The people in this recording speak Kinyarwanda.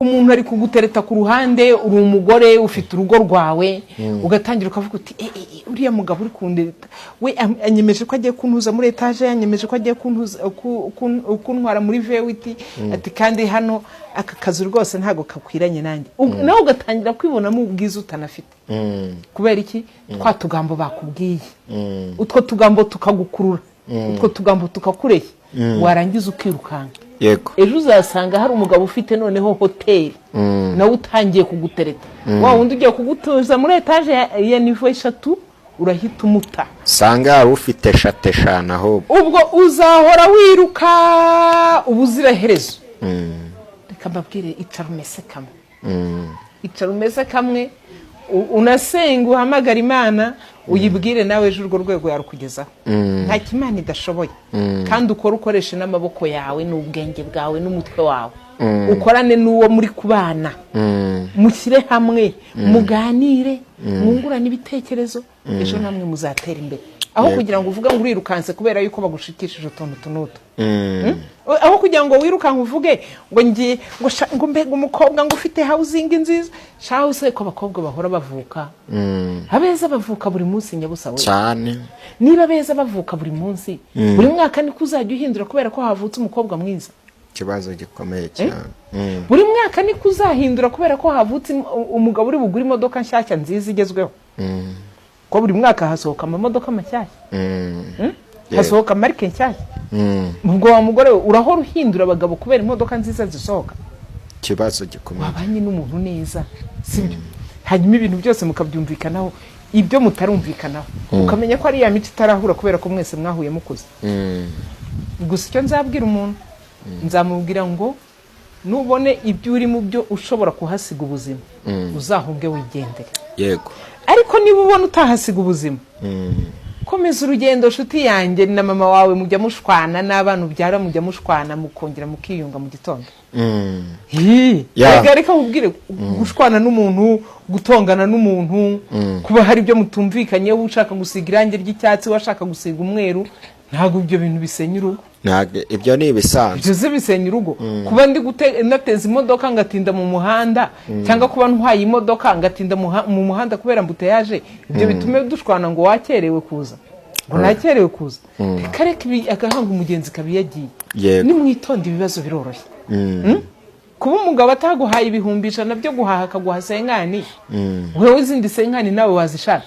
Umuntu ari kugutereta ku ruhande, uri umugore ufite urugo rwawe, ugatangira ukavuga uti: "Eh, eh, eh, uriya mugabo uri kundereta we anyemeje ko agiye kuntuza muri etaje, yanyemeje ko agiye kuntwara muri V8, ati kandi hano aka kazu rwose ntabwo kakwiranye nanjye." Nawe ugatangira kwibonamo ubwiza utanafite. Kubera iki? Twa tugambo bakubwiye, utwo tugambo tukagukurura, utwo tugambo tukakureshya, warangiza ukirukanka. Ejo uzasanga hari umugabo ufite noneho hoteli, nawe utangiye kugutereta, wa wundi ugiye kugutuza muri etaje ya niveau 3, urahita umuta. Usanga hari ufite eshatu, eshanu ahubwo. Ubwo uzahora wiruka ubuziraherezo. Reka mbabwire, icara umese kamwe, icara umese kamwe, unasenga, uhamagara Imana, uyibwire nawe ejo urwo rwego yarukugezaho. Nta Imana idashoboye. Kandi ukore, ukoreshe n'amaboko yawe n'ubwenge bwawe n'umutwe wawe, ukorane n'uwo muri kubana, mushyire hamwe, muganire, mwungurane ibitekerezo, ejo namwe muzatera imbere, aho kugira ngo uvuge ngo urirukanse kubera yuko bagushikishije utuntu tunutu, aho kugira ngo wirukanke uvuge ngo ngiye ngo ngo mbega umukobwa ngo ufite housing nziza. Shahu se, ko abakobwa bahora bavuka, abeza bavuka buri munsi, nyabusa we. Cyane. Niba abeza bavuka buri munsi, buri mwaka niko uzajya uhindura kubera ko havutse umukobwa mwiza? Ikibazo gikomeye cyane. Buri mwaka niko uzahindura kubera ko havutse umugabo uri bugure imodoka nshyashya nziza igezweho? Ko buri mwaka hasohoka amamodoka mashyashya, hasohoka marike nshyashya. Ubwo wa mugore we, urahora uhindura abagabo kubera imodoka nziza zisohoka? Ikibazo gikomeye. Wabanye n'umuntu neza, sibyo? Hanyuma ibintu byose mukabyumvikanaho, ibyo mutarumvikanaho ukamenya ko ari ya mico itarahura, kubera ko mwese mwahuye mukuze. Gusa icyo nzabwira umuntu, nzamubwira ngo nubone ibyo uri mu byo ushobora kuhasiga ubuzima, uzahunge wigendere. Ariko niba ubona utahasiga ubuzima, komeza urugendo, nshuti yanjye. Na mama wawe mujya mushwana, n'abana ubyara mujya mushwana, mukongera mukiyunga mu gitondo. Hi, reka nkubwire, gushwana n'umuntu, gutongana n'umuntu, kuba hari ibyo mutumvikanyeho, ushaka gusiga irangi ry'icyatsi, washaka gusiga umweru, ntabwo ibyo bintu bisenya urugo. Ntabwo, ibyo ni ibisanzwe. Ibyo se bisenya urugo? Kuba ndi nateza imodoka ngatinda mu muhanda, cyangwa kuba ntwaye imodoka ngatinda mu muhanda kubera embouteillage, ibyo bitume dushwana ngo wakerewe kuza, ngo nakerewe kuza? Reka reka, ibi agahanga umugenzi kaba iyo agiye. Nimwitonde, ibibazo biroroshye. Kuba umugabo ataguhaye 100,000 byo guhaha, akaguha cinquante, wowe izindi cinquante nawe wazishatse.